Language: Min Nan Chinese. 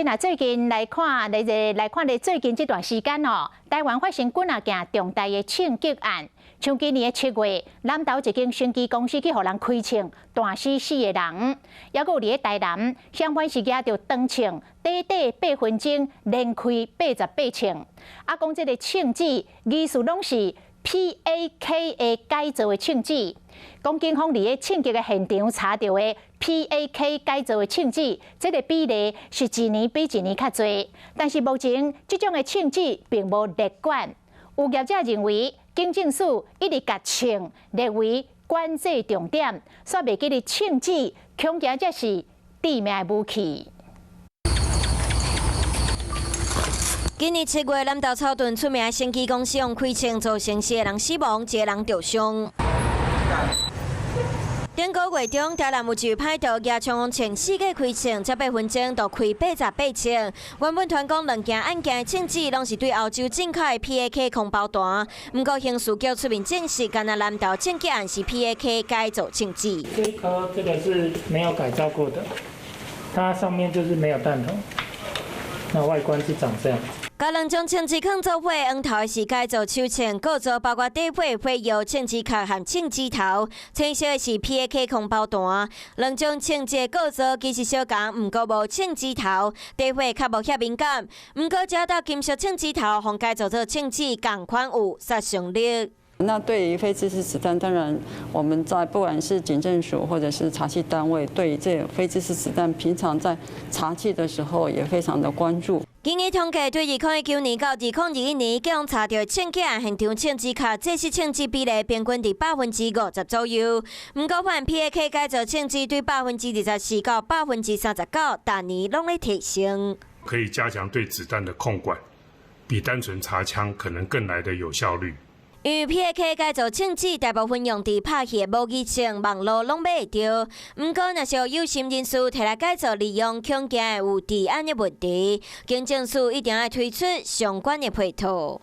若最近來看，你就來看你最近這段時間哦，台灣發生幾若件重大的槍擊案，像今年的7月，南投一間生技公司去予人開槍，彈死四個人；猶閣有佇咧台南，嫌犯是舉著長槍，短短8分鐘連開88槍。啊，講這个槍支疑似攏是 PAK 的改造的槍支。講警方佇咧槍擊的現場查著的 PAK 改造的槍支，這个比例是一年比一年較濟。但是目前這種的槍支並無列管。有業者認為，警政署一直共槍列為管制重點，煞袂記得槍支恐驚這是致命的武器。今年7月，南投草屯出名生技公司用開槍造成四个人死亡，一个人著傷。頂个月中，台南有一位歹徒舉槍槍四界開槍，才8分鐘就開88槍。原本傳講兩件案件的槍支攏是對歐洲進口的 PAK 空包彈，毋過刑事局出面證實，干焦南投槍擊案是 PAK 改造槍支。這顆這個是沒有改造過的，它上面就是沒有彈頭，那外觀是長這樣。共兩種槍支囥做伙，黃頭的是改造手槍，構造包括底火、火藥、槍支殼和槍支頭；青色的是 PAK 空包彈。兩種槍支的構造其實相仝，毋過無槍支頭，底火較無遐敏感。毋過這道金屬槍支頭，予改造做槍支仝款有殺傷力。那對於非制式子彈，當然我們在不管是警政署或者是查緝單位，對於這非制式子彈，平常在查緝的時候也非常的關注。根據統計，對2019年到2021年，警方查著槍擊案現場槍支殼制式槍支比例平均佇50%左右。毋過，發現 PAK 改造槍支對24%到39%，逐年攏咧提升。可以加強對子彈的控管，比單純查槍可能更來得有效率。因為 PAK 改造槍支大部分用佇拍戲的模擬槍，網路攏買會著。毋過，若是有心人士提來改造利用，恐驚會有治安的問題。警政署一定愛推出相關的配套。